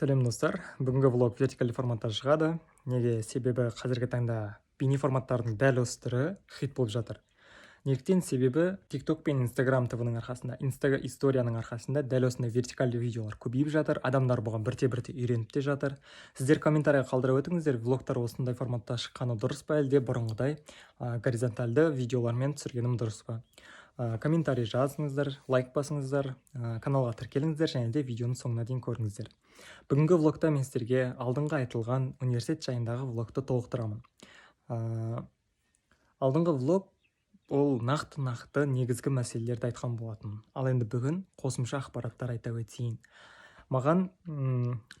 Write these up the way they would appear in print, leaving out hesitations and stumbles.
Сәлем, достар! Бүгінгі влог вертикальды форматта шығады. Неге? Себебі қазіргі таңда бейне форматтардың дәл осы түрі хит болып жатыр. Неліктен? Себебі TikTok пен Instagram ТВ-ның арқасында, инста историяның арқасында дәл осындай вертикальды видеолар көбейіп жатыр. Адамдар бұған бірте бірте үйреніп те жатыр. Сіздер комментарийға қалдырып өтіңіздер: влогтар осындай форматта шыққаны дұрыс па, әлде бұрынғыдай горизонтальды видеолармен түсіргенім дұрыс па? Комментарий жазыңыздар, лайк басыңыздар, каналға тіркеліңіздер және де видеоның соңына дейін көріңіздер. Бүгінгі влогта мен сіздерге алдыңғы айтылған университет жайындағы влогты толықтырамын. Алдыңғы влог ол нақты-нақты негізгі мәселелерді айтқан болатын. Ал енді бүгін қосымша ақпараттар айта өтейін. Маған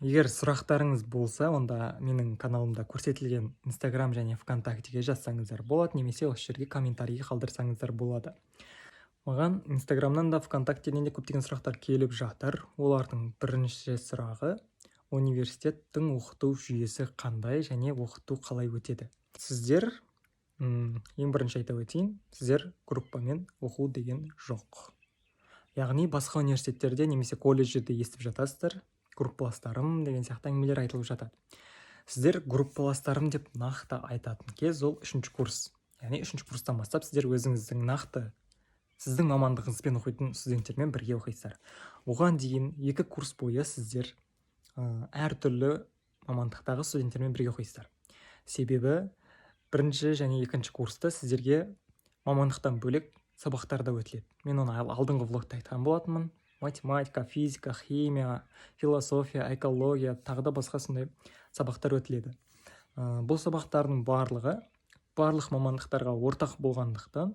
егер сұрақтарыңыз болса, онда менің каналымда көрсетілген Инстаграм және ВКонтактеге жазсаңыздар болады немесе осы жерге комментарий қалдырсаңыздар болады. Маған Инстаграмнан да, ВКонтактеден де көптеген сұрақтар келіп жатыр. Олардың бірінші сұрағы: университеттің оқыту жүйесі қандай және оқыту қалай өтеді? Сіздер ең бірінші айта өтейін, сіздер группамен оқу деген жоқ. Яғни басқа университеттерде немесе колледждерде естіп жатасыздар, группаластарым деген сияқты әңгімелер айтылып жатады. Сіздер группаластарым деп нақты айтатын кез ол үшінші курс. Яғни үшінші курстан бастап сіздер өзіңіздің нақты сіздің мамандығыңызбен оқитын студенттермен бірге оқисыздар. Оған дейін 2 курс бойы сіздер әртүрлі мамандықтағы студенттермен бірге оқисыздар. Себебі бірінші және екінші курста сіздерге мамандықтан бөлек сабақтар да өтіледі. Мен оны алдыңғы влогта айтқан болатынмын: математика, физика, химия, философия, экология, тағы да басқа сондай сабақтар өтіледі. Бұл сабақтардың барлығы барлық мамандықтарға ортақ болғандықтан,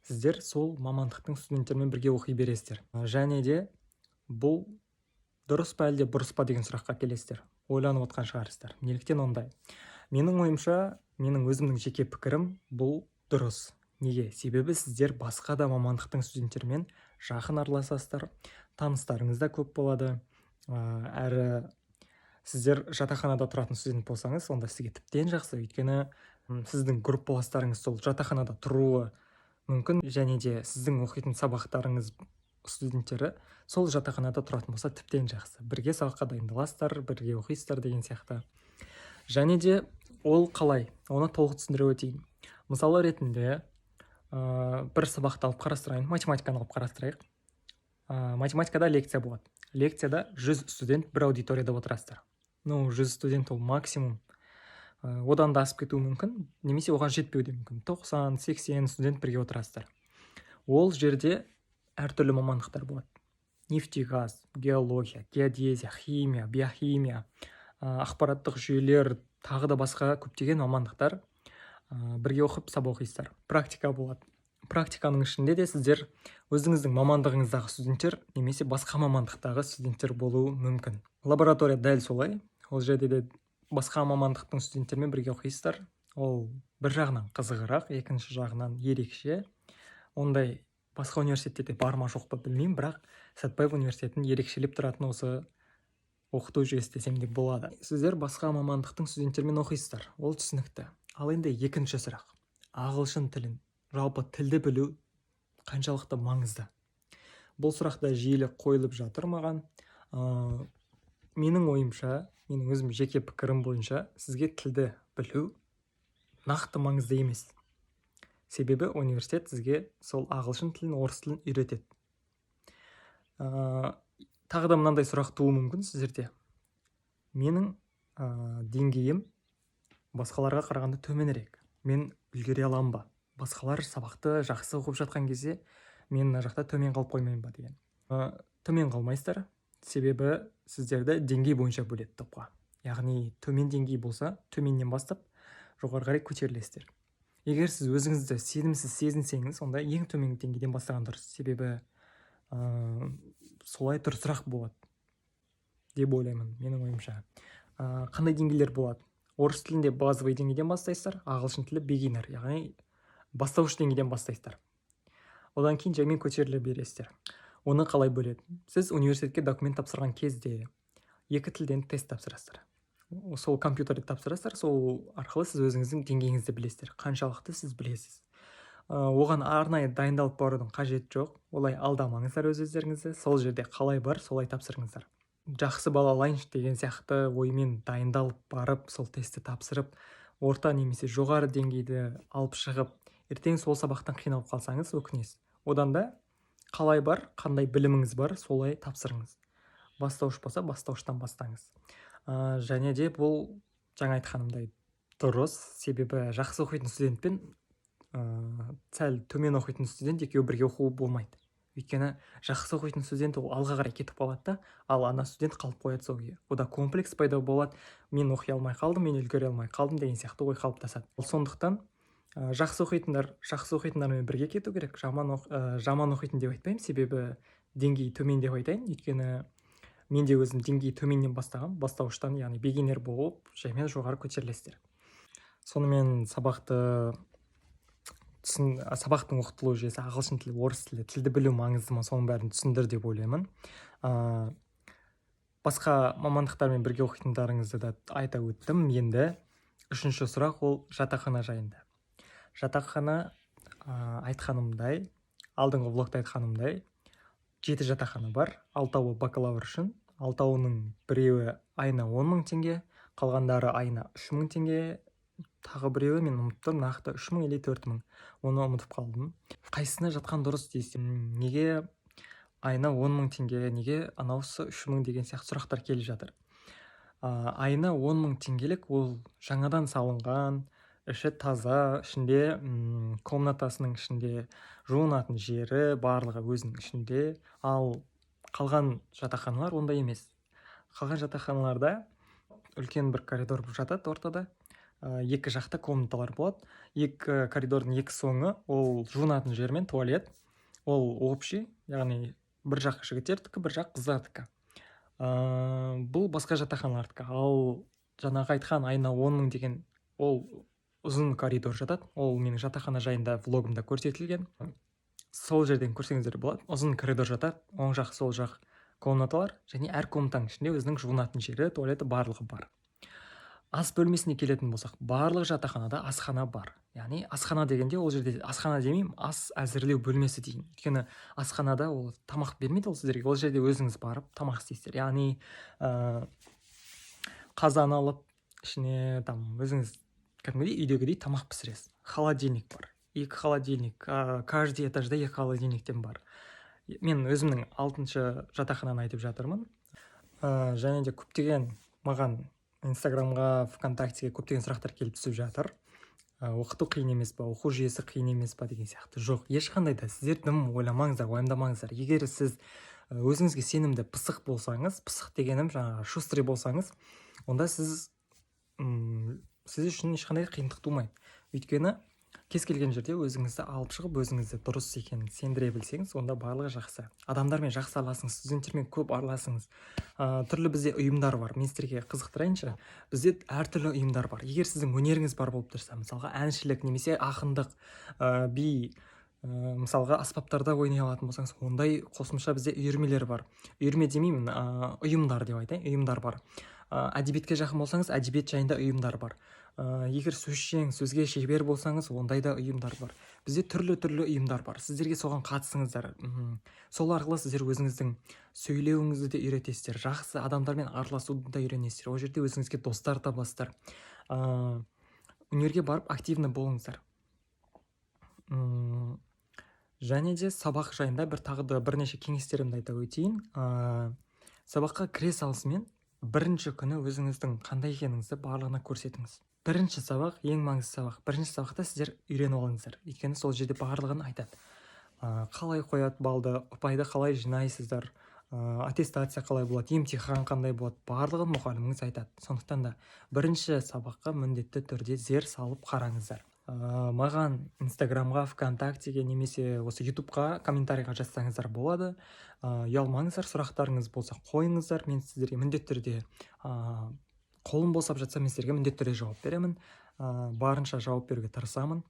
сіздер сол мамандықтың студенттерімен бірге оқи бересіздер. Және де бұл дұрыс па, әлде бұрыс па деген сұраққа келесіздер, ойланып отқан шығарсыздар, неліктен ондай. Менің ойымша, менің өзімнің жеке пікірім, бұл дұрыс. Неге? Себебі сіздер басқа да мамандықтың студенттерімен жақын араласасыздар, таныстарыңыз да көп болады. Әрі сіздер жатақханада тұратын студент болсаңыз, онда сізге тіптен жақсы, өйткені сіздің группаластарыңыз сол жатақханада тұруы мүмкін және де сіздің оқитын сабақтарыңыз студенттері сол жатақханада тұратын болса, тіптен жақсы, бірге сабаққа дайындаласыздар, бірге оқисыздар деген сияқты. Және де ол қалай, оны толық түсіндіре өтейін. Мысалы ретінде бір сабақты алып қарастырайын, математиканы алып қарастырайық. Математикада лекция болады. Лекцияда 100 студент бір аудиторияда отырасыздар. Ну, 100 студент ол максимум, одан да асып кетуі мүмкін немесе оған жетпеуі де мүмкін. 90-80 студент бірге отырасыздар. Ол жерде әртүрлі мамандықтар болады: нефтегаз, геология, геодезия, химия, биохимия, ақпараттық жүйелер, тағы да басқа көптеген мамандықтар бірге оқып, сабақ оқисыздар. Практика болады. Практиканың ішінде де сіздер өзіңіздің мамандығыңыздағы студенттер немесе басқа мамандықтағы студенттер болуы мүмкін. Лаборатория дәл солай, ол жерде де басқа мамандықтың студенттерімен бірге оқисыздар. Ол бір жағынан қызығырақ, екінші жағынан ерекше. Ондай басқа университеттерде бар ма, жоқ па, білмеймін, бірақ Сәтбаев университетін ерекшелеп тұратын осы оқыту жүйесі десем де болады. Сіздер басқа мамандықтың студенттерімен оқисыздар, ол түсінікті. Ал енді екінші сұрақ: ағылшын тілін, жалпы тілді білу қаншалықты маңызды? Бұл сұрақ та жиілі қойылып жатыр маған. Менің ойымша, менің өзім жеке пікірім бойынша, сізге тілді білу нақты маңызды емес. Себебі университет сізге сол ағылшын тілін, орыс тілін үйретеді. Тағы да мынандай сұрақ тууы мүмкін сіздерде: менің деңгейім басқаларға қарағанда төменірек, мен үлгере аламын ба? Басқалар сабақты жақсы оқып жатқан кезде мен мына жақта төмен қалып қоймаймын ба деген. Төмен қалмайсыздар, себебі сіздерді деңгей бойынша бөледі топқа. Яғни төмен деңгей болса, төменнен бастап жоғары қарай көтерілесіздер. Егер сіз өзіңізді сенімсіз сезінсеңіз, онда ең төменгі деңгейден бастаған дұрыс, себебі солай дұрысырақ болады деп ойлаймын, менің ойымша. Қандай деңгейлер болады? Орыс тілінде базовый деңгейден бастайсыздар, ағылшын тілі beginner, яғни бастауыш деңгейден бастайсыздар. Одан кейін жаймен көтеріле бересіздер. Оны қалай бөледі? Сіз университетке документ тапсырған кезде екі тілден тест тапсырасыздар, сол компьютерде тапсырасыздар. Сол арқылы сіз өзіңіздің деңгейіңізді білесіздер, қаншалықты сіз білесіз. Оған арнайы дайындалып барудың қажеті жоқ, олай алдамаңыздар өз өздеріңізді. Сол жерде қалай бар, солай тапсырыңыздар. Жақсы балл алайыншы деген сияқты оймен дайындалып барып, сол тестті тапсырып, орта немесе жоғары деңгейді алып шығып, ертең сол сабақтан қиналып қалсаңыз, өкінесіз. Одан да қалай бар, қандай біліміңіз бар, солай тапсырыңыз. Бастауыш болса, бастауыштан бастаңыз. Және де бұл жаңа айтқанымдай дұрыс, себебі жақсы оқитын студент пен сәл төмен оқитын студент екеуі бірге оқу болмайды. Өйткені жақсы оқитын студент ол алға қарай кетіп қалады да, ал ана студент қалып қояды сол күйі. Ода комплекс пайда болады: мен оқи алмай қалдым, мен үлгере алмай қалдым деген сияқты ой қалыптасады. Сондықтан жақсы оқитындар жақсы оқитындармен бірге кету керек. Жаман оқитын деп айтпаймын, себебі деңгейі төмен деп айтайын. Өйткені мен де өзім деңгейі төменнен бастағанмын, бастауыштан, яғни beginner болып, жаймен жоғары көтерілесіздер. Сонымен, сабақтың оқытылу жүйесі, ағылшын тілі, орыс тілі, тілді білу маңызды ма, соның бәрін түсіндір деп ойлаймын. Басқа мамандықтармен бірге оқитындарыңызды да айта өттім. Енді үшінші сұрақ, ол жатақхана жайында. Жатақхана, айтқанымдай, алдыңғы влогта айтқанымдай, жеті жатақхана бар, алтауы бакалавр үшін. Алтауының біреуі айына 10 000 теңге, қалғандары айына 3000 теңге, тағы біреуі, мен ұмыттым нақты, 3000 или 4000, оны ұмытып қалдым. Қайсысына жатқан дұрыс дейсің, неге айына 10 000 теңге, неге анауысы 3000 деген сияқты сұрақтар келіп жатыр. Айына 10 000 теңгелік ол жаңадан салынған, іші таза, ішінде комнатасының ішінде жуынатын жері, барлығы өзінің ішінде. Ал қалған жатақханалар ондай емес. Қалған жатақханаларда үлкен бір коридор жатады ортада, екі жақта комнаталар болады. Екі коридордың екі соңы ол жуынатын жер мен туалет, ол общий, яғни бір жақ жігіттердікі, бір жақ қыздардікі. Бұл басқа жатақханалардікі. Ал жаңағы айтқан айына 10 000 деген, ол ұзын коридор жатады. Ол менің жатақхана жайында влогымда көрсетілген, сол жерден көрсеңіздер болады. Ұзын коридор жатады, оң жақ, сол жақ комнаталар және әр комнатаның ішінде өзінің жуынатын жері, туалеті, барлығы бар. Ас бөлмесіне келетін болсақ, барлық жатақханада асхана бар. Яғни асхана дегенде, ол жерде асхана демеймін, ас әзірлеу бөлмесі дейін. Өйткені асханада ол тамақ бермейді ол сіздерге, ол жерде өзіңіз барып тамақ істейсіздер. Яғни қазан алып, ішіне там өзіңіз кәдімгідей үйдегідей тамақ пісіресіз. Холодильник бар, екі холодильник, каждый этажда екі холодильниктен бар. Мен өзімнің алтыншы жатақхананы айтып жатырмын. Және де көптеген маған Инстаграмға, ВКонтактеге көптеген сұрақтар келіп түсіп жатыр: оқыту қиын емес па, оқу жүйесі қиын емес па деген сияқты. Жоқ, ешқандай да сіздер дым ойламаңыздар, уайымдамаңыздар. Егер сіз өзіңізге сенімді, пысық болсаңыз, пысық дегенім жаңағы шустрый болсаңыз, онда сіз үшін ешқандай қиындық тумайды. Өйткені кез келген жерде өзіңізді алып шығып, өзіңізді дұрыс екенін сендіре білсеңіз, онда барлығы жақсы. Адамдармен жақсы араласыңыз, студенттермен көп араласыңыз. Түрлі бізде ұйымдар бар. Мен сіздерге қызықтырайыншы, бізде әртүрлі ұйымдар бар. Егер сіздің өнеріңіз бар болып тұрса, мысалға, әншілік немесе ақындық, би, мысалға, аспаптарда ойнай алатын болсаңыз, ондай қосымша бізде үйірмелер бар. Үйірме демеймін, ұйымдар деп айтайын, ұйымдар бар. Әдебиетке жақын болсаңыз, әдебиет жайында ұйымдар бар. Егер сөзшең, сөзге шебер болсаңыз, ондай да ұйымдар бар. Бізде түрлі түрлі ұйымдар бар. Сіздерге соған қатысыңыздар. Сол арқылы сіздер өзіңіздің сөйлеуіңізді де үйретесіздер, жақсы адамдармен араласуды да үйренесіздер, ол жерде өзіңізге достар табасыздар. Өнерге барып активно болыңыздар. Және де сабақ жайында бір тағы да бірнеше кеңестерімді айта өтейін. Сабаққа кіре салысымен бірінші күні өзіңіздің қандай екеніңізді барлығына көрсетіңіз. Бірінші сабақ ең маңызды сабақ. Бірінші сабақта сіздер үйреніп алыңыздар, өйткені сол жерде барлығын айтады: қалай қояды балды, ұпайды қалай жинайсыздар, аттестация қалай болады, емтихан қандай болады, барлығын мұғаліміңіз айтады. Сондықтан да бірінші сабаққа міндетті түрде зер салып қараңыздар. Маған Инстаграмға, ВКонтактеге немесе осы Ютубқа комментарийға жазсаңыздар болады. Ұялмаңыздар, сұрақтарыңыз болса, қойыңыздар. Мен сіздерге міндетті түрде, қолым босап жатса, мен сіздерге міндетті түрде жауап беремін, барынша жауап беруге тырысамын.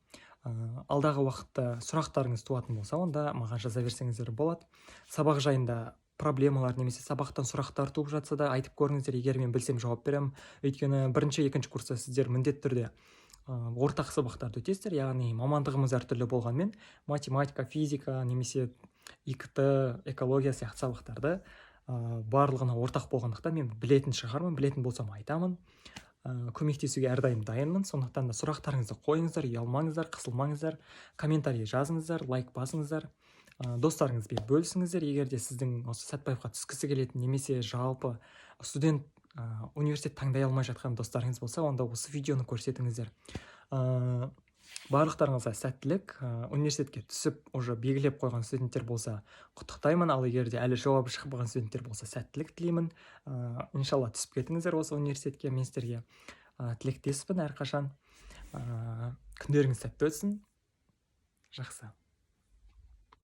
Алдағы уақытта сұрақтарыңыз туатын болса, онда маған жаза берсеңіздер болады. Сабақ жайында проблемалар немесе сабақтан сұрақтар туып жатса да, айтып көріңіздер. Егер мен білсем, жауап беремін. Өйткені бірінші, екінші курста сіздер міндетті түрде ортақ сабақтарды өтесіздер. Яғни мамандығымыз әртүрлі болғанмен, математика, физика немесе ИКТ, экология сияқты сабақтарды Барлығына ортақ болғандықтан, мен білетін шығармын, білетін болсам, айтамын. Көмектесуге әрдайым дайынмын. Сондықтан да сұрақтарыңызды қойыңыздар, ұялмаңыздар, қысылмаңыздар, комментарий жазыңыздар, лайк басыңыздар, достарыңызбен бөлісіңіздер. Егер де сіздің осы Сәтбаевқа түскісі келетін немесе жалпы студент, университет таңдай алмай жатқан достарыңыз болса, онда осы видеоны көрсетіңіздер. Барлықтарыңызға сәттілік! Университетке түсіп, уже белгілеп қойған студенттер болса, құттықтаймын. Ал егер де әлі жауабы шықпаған студенттер болса, сәттілік тілеймін. Иншалла, түсіп кетіңіздер осы университетке. Мен сіздерге тілектеспін әрқашан. Күндеріңіз сәтті өтсін! Жақсы.